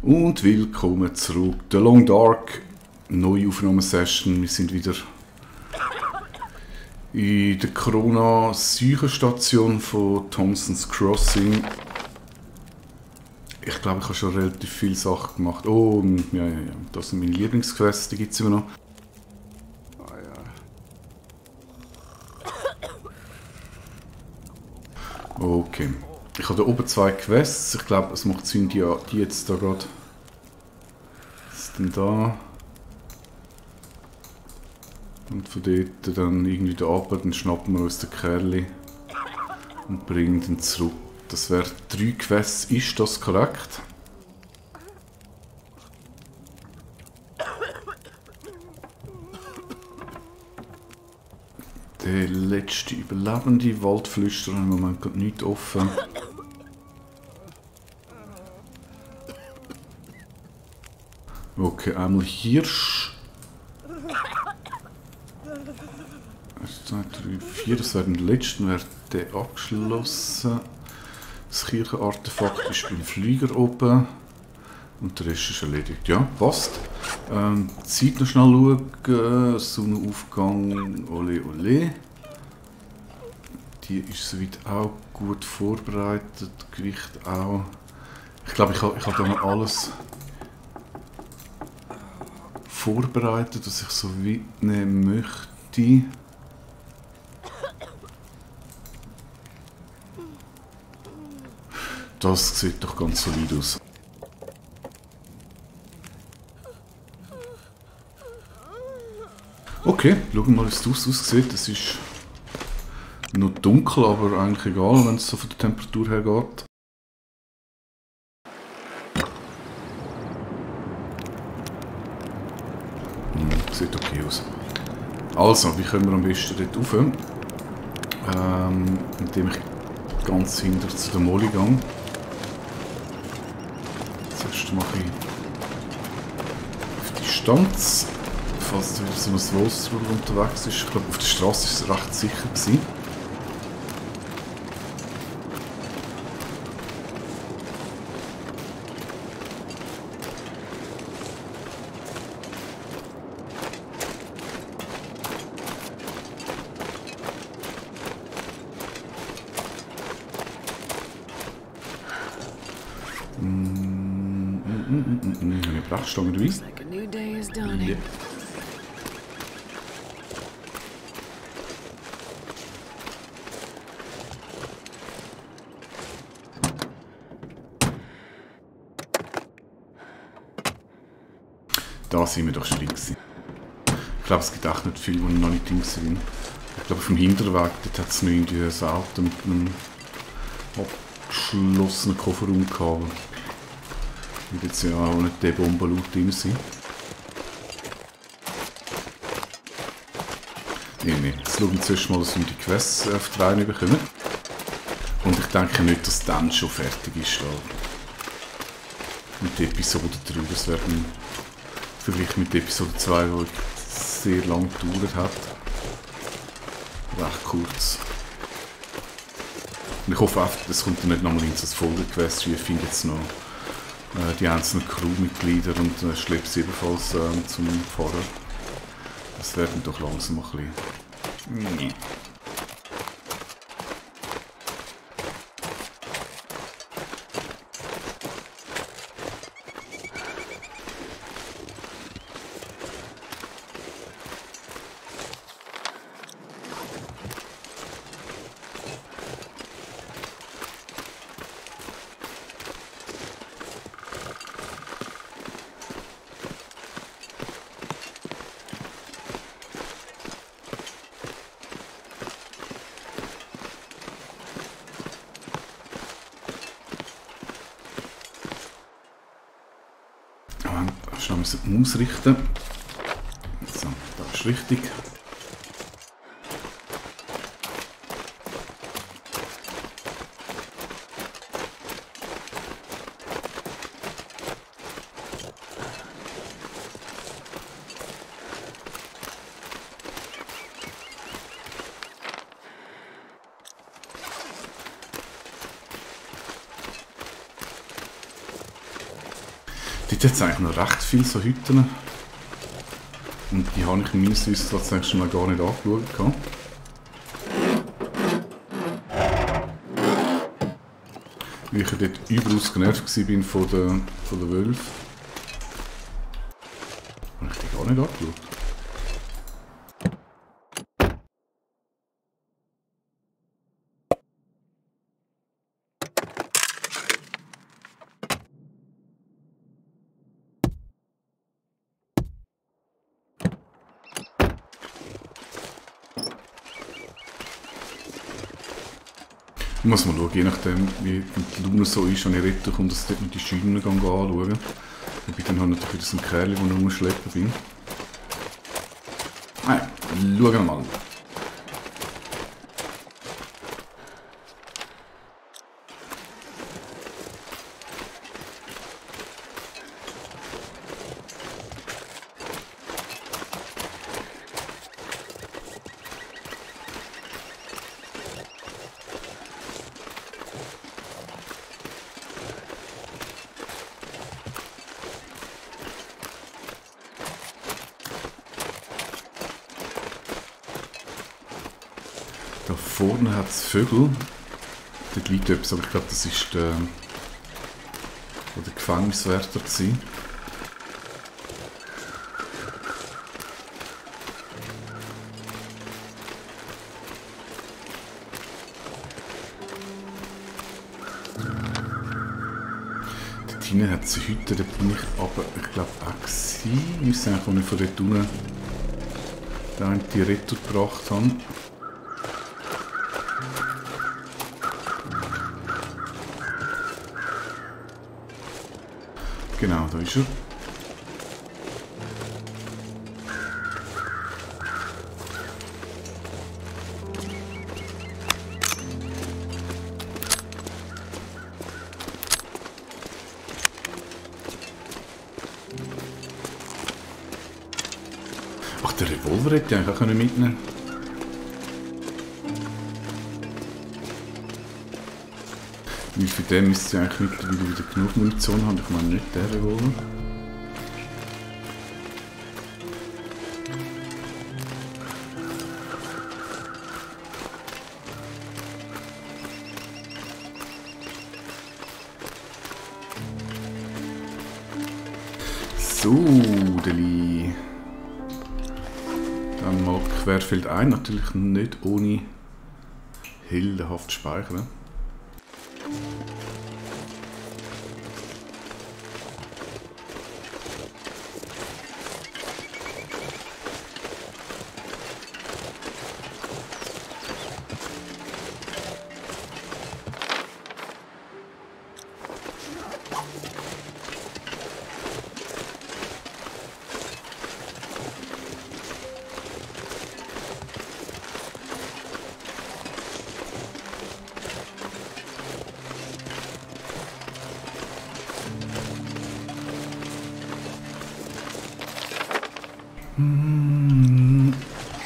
Und willkommen zurück. The Long Dark, neue Aufnahmesession. Wir sind wieder in der Corona-Psychostation von Thompson's Crossing. Ich glaube, ich habe schon relativ viele Sachen gemacht. Oh, ja. Das sind meine Lieblingsquests, die gibt es immer noch. Okay. Ich habe da oben 2 Quests. Ich glaube, es macht Sinn, die jetzt da gerade. Was ist denn da? Und von dort dann irgendwie da runter, dann schnappen wir uns den Kerl und bringen ihn zurück. Das wäre 3 Quests, ist das korrekt? Der letzte überlebende Waldflüsterer, im Moment gerade nichts offen. Okay, einmal Hirsch. 1, 2, 3, 4, das wäre der letzte, wäre der abgeschlossen. Das Kirchenartefakt ist beim Flieger oben. Und der Rest ist erledigt. Ja, passt. Zeit noch schnell schauen. Sonnenaufgang, ole ole. Die ist soweit auch gut vorbereitet. Gewicht auch. Ich glaube, ich habe da noch alles vorbereitet, was ich so mitnehmen möchte. Das sieht doch ganz solid aus. Okay, schauen wir mal, wie es aussieht. Es ist noch dunkel, aber eigentlich egal, wenn es so von der Temperatur her geht. Sieht okay aus. Also, wie können wir am besten dort rauf? Indem ich ganz hinter zu der Molly gehe. Zuerst mache ich auf Distanz. Falls wieder so ein Wolfsrudel unterwegs ist. Ich glaube, auf der Straße war es recht sicher gewesen. Eine Brachstange dabei. Ja. Da sind wir doch schon gewesen. Ich glaube, es gibt echt nicht viel, wo noch nicht drin sind. Ich glaube, vom Hinterweg hat es noch irgendwie ein Auto mit einem abgeschlossenen Kofferraum gehabt. Wird jetzt ja auch nicht der Bombe laut drin sein. Nee. Jetzt schauen wir zuerst mal, dass wir die Quests auf die Reihe bekommen. Und ich denke nicht, dass dann schon fertig ist. Mit der Episode 3. Das wäre im Vergleich mit der Episode 2, die sehr lang gedauert hat. Recht kurz. Und ich hoffe einfach, es kommt dann nicht nochmal in das Folgequest. Wir finden jetzt noch die einzelnen Crewmitglieder und schleppt sie ebenfalls zum Pfarrer. Das wäre dann doch langsam ein bisschen. Schnell müssen ausrichten. So, das ist richtig. gibt jetzt eigentlich noch recht viele so Hütten. Und die habe ich meines Wissens tatsächlich schon mal gar nicht angeschaut. Weil ich dort überaus genervt war von den Wölfen. Habe ich die gar nicht angeschaut. Muss man schauen, je nachdem wie die Laune so ist, wenn ich retour komme, dass ich dort mit die Scheunen anschauen. Ich bin dann halt natürlich wieder so ein Kerl, der rumschleppen bin. Naja, schauen wir mal. Da vorne hat es Vögel. Dort liegt etwas, aber ich glaube, das ist der Gefängniswärter gewesen. Dort hinten hat es Hütte, da bin ich aber, ich glaube, auch gewesen. Ich weiß nicht, als ich von dort unten die Retour gebracht habe. Genau, da ist er. Ach, der Revolver hätte ich eigentlich auch mitnehmen können. Weil für den müsste ich eigentlich mittlerweile wieder genug Munition haben. Ich meine nicht der Revolver. So, Deli. Dann mal querfeld ein. Natürlich nicht ohne heldenhaft speichern.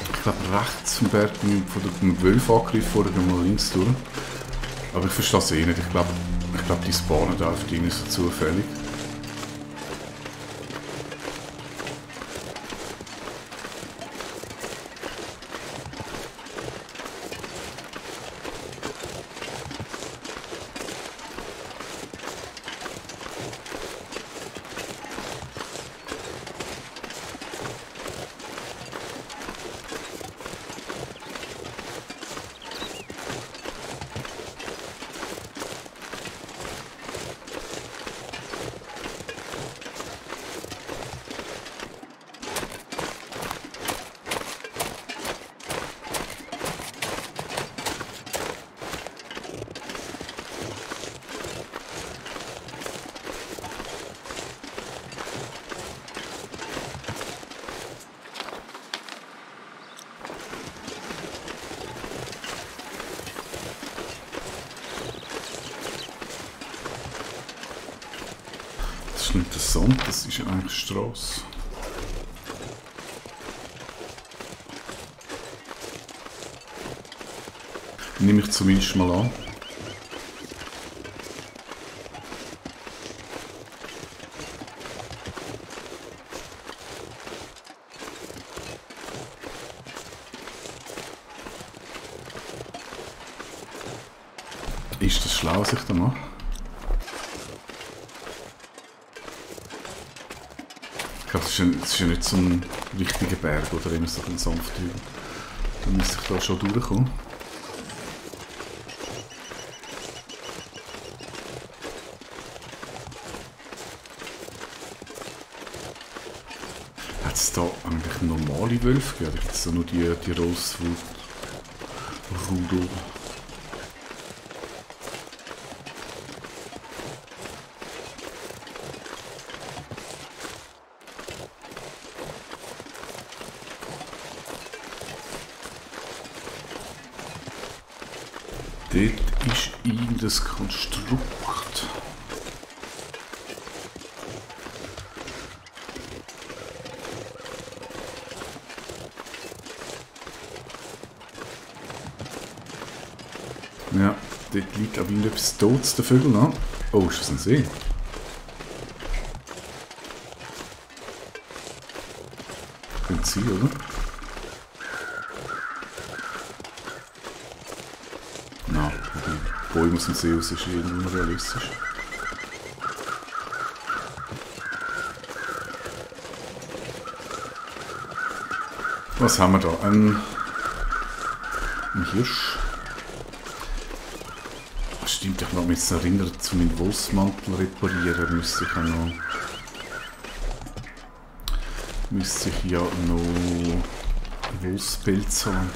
Ich glaube rechts vom Berg bin ich von dem Wölfe angegriffen worden, gehen wir mal links durch. Aber ich verstehe es eh nicht. Ich glaube, die spawnen da einfach irgendwie so zufällig. Das ist interessant, das ist ja eigentlich Strasse. Nehme ich zumindest mal an. Ist das schlau, was ich da mache? Ich glaube, es ist ja nicht so ein richtiger Berg oder immer so ein sanfter Hügel. Da müsste ich da schon durchkommen. Hat es da eigentlich normale Wölfe gegeben? Oder gibt es da nur die Rossrudel? Dort ist irgendein Konstrukt. Ja, dort liegt aber irgendetwas Totes, der Vögel noch. Oh, ist das ein See? Könnte sein, oder? Nein, die Bäume aus dem See raus ist irgendwie unrealistisch. Was haben wir da? Ein Hirsch. Ach, stimmt, ich habe mich jetzt erinnert, zu meinem Wolfsmantel reparieren müsste ich ja noch. Müsste ich ja noch Wolfspelz haben.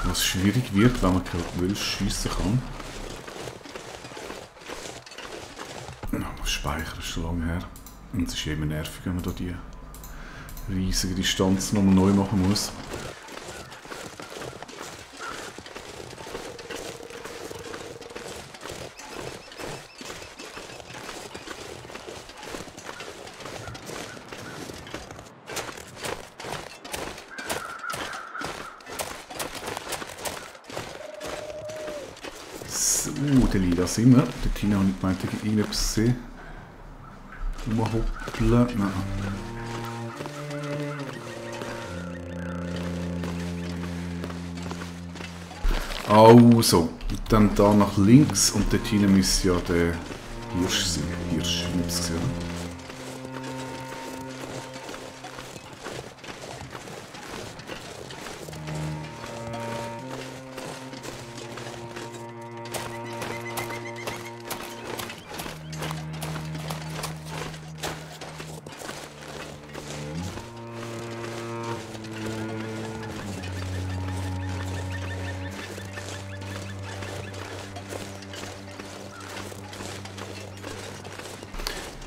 Was schwierig wird, wenn man keine Wölfe schiessen kann. Oh, Speicher ist schon lange her. Und es ist immer nervig, wenn man da die riesige Distanz nochmal neu machen muss. So, der Lila sind wir. Dort hinten habe ich gemeint, ich habe irgendetwas gesehen. Rumhoppeln. Nein. Also, dann da nach links und dort hinten müsste ja der Hirsch sein. Hirsch, ich habe es gesehen.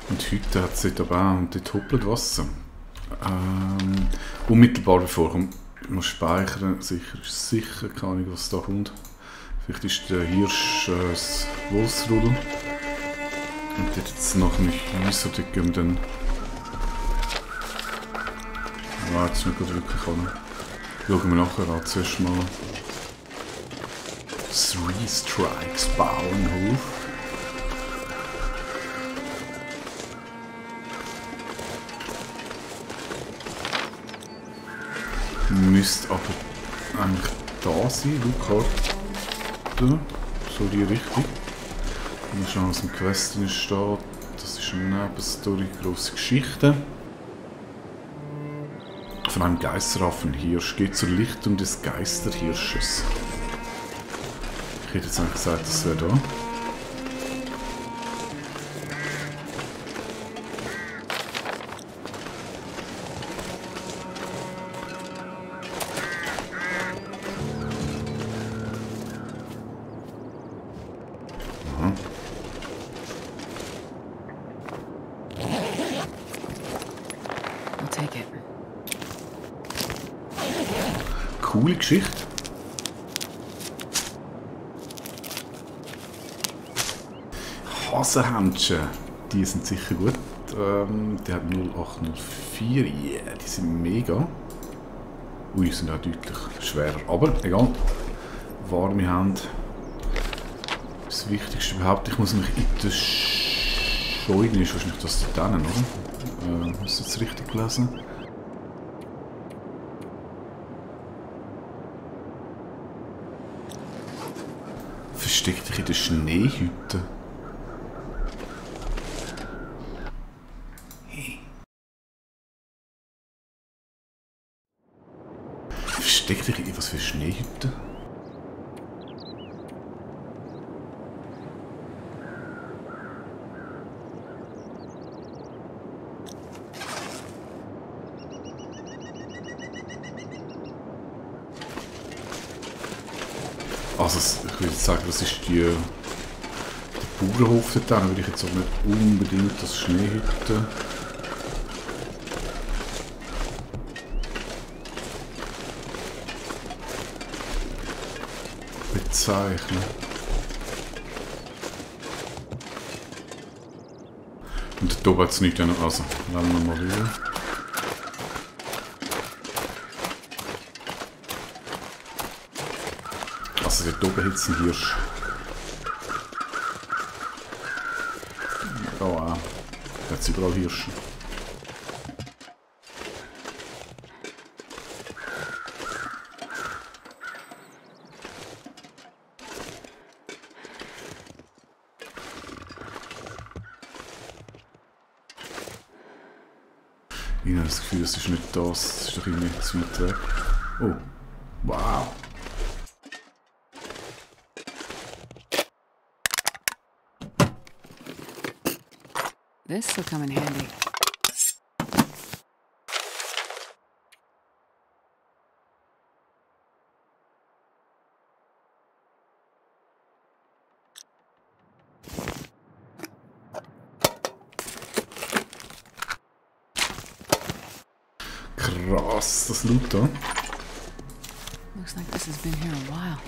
Und heute hat es dort aber auch, und dort hoppelt Wasser. Unmittelbar bevor ich muss speichern, sicher keine Ahnung, was da kommt. Vielleicht ist der Hirsch das Wolfsrudel. Und dort jetzt nach einem Häuser, dort gehen wir dann... Ja, jetzt nicht wirklich an. Schauen wir nachher an, zuerst mal... 3 Strikes Bauernhof. Müsste aber eigentlich da sein, Karte. So die Richtung. Mal schauen, was im Quest drin steht. Das ist eine Nebenstory, grosse Geschichte. Von einem Geisterhafenhirsch geht zur Lichtung des Geisterhirsches. Ich hätte jetzt eigentlich gesagt, das wäre da. Coole Geschichte. Hasenhändchen, die sind sicher gut. Die hat 0804, yeah, die sind mega. Ui, sind auch deutlich schwerer, aber egal. Warme Hände. Das Wichtigste überhaupt, ich muss mich in der Scheune, ist wahrscheinlich das da drinnen, oder? Hast du jetzt richtig gelesen? Versteck dich in der Schneehütte. Hey. Versteck dich in was für Schneehütte? Also, ich würde sagen, das ist der Bauernhof dort. Dann würde ich jetzt auch nicht unbedingt das Schneehütte bezeichnen. Und dort oben hat es nichts. Also, lassen wir mal rüber. Also dort oben hat es einen Hirsch. Da auch. Da hat es überall Hirsche. Ich habe das Gefühl, es ist nicht das. Es ist doch irgendwie zu weit weg. Oh. Wow. This will come in handy. Krass, das Loot da. Looks like this has been here a while.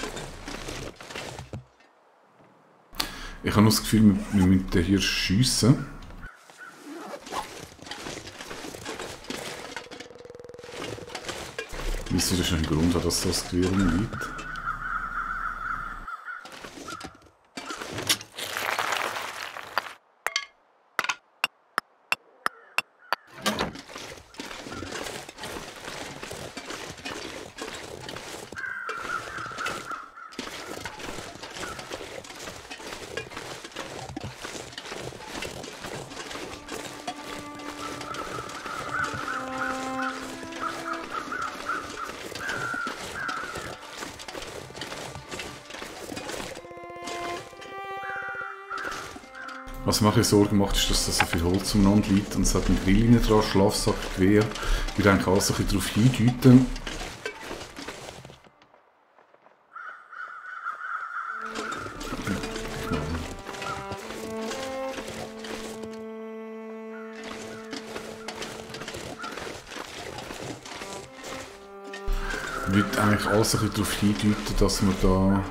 Ich habe nur das Gefühl, wir müssen den hier schiessen. Wieso ist ein Grund, dass das Gewehr liegt? Was mir Sorgen macht, ist, dass da so viel Holz umeinander liegt und es hat einen Grill rein dran, Schlafsack, Gewehr. Ich würde eigentlich alles ein bisschen darauf hindeuten. Ich würde eigentlich alles ein bisschen darauf hindeuten, dass man da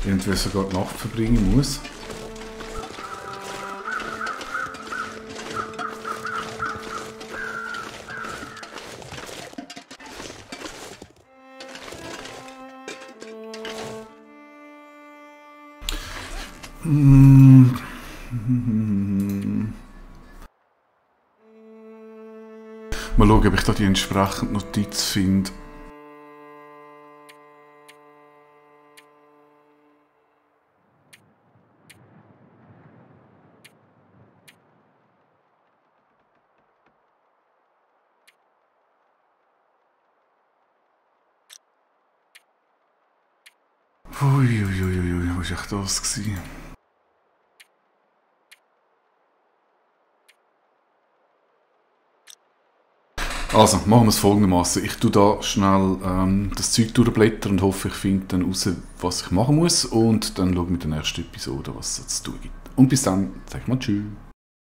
irgendwie sogar die Nacht verbringen muss. Mal schauen, ob ich da die entsprechende Notiz finde. Uiuiuiui, was war echt das gewesen? Also, machen wir es folgendermaßen. Ich tue da schnell das Zeug durchblättern und hoffe, ich finde dann raus, was ich machen muss. Und dann schauen wir in der nächsten Episode, was es zu tun gibt. Und bis dann, sag mal tschüss.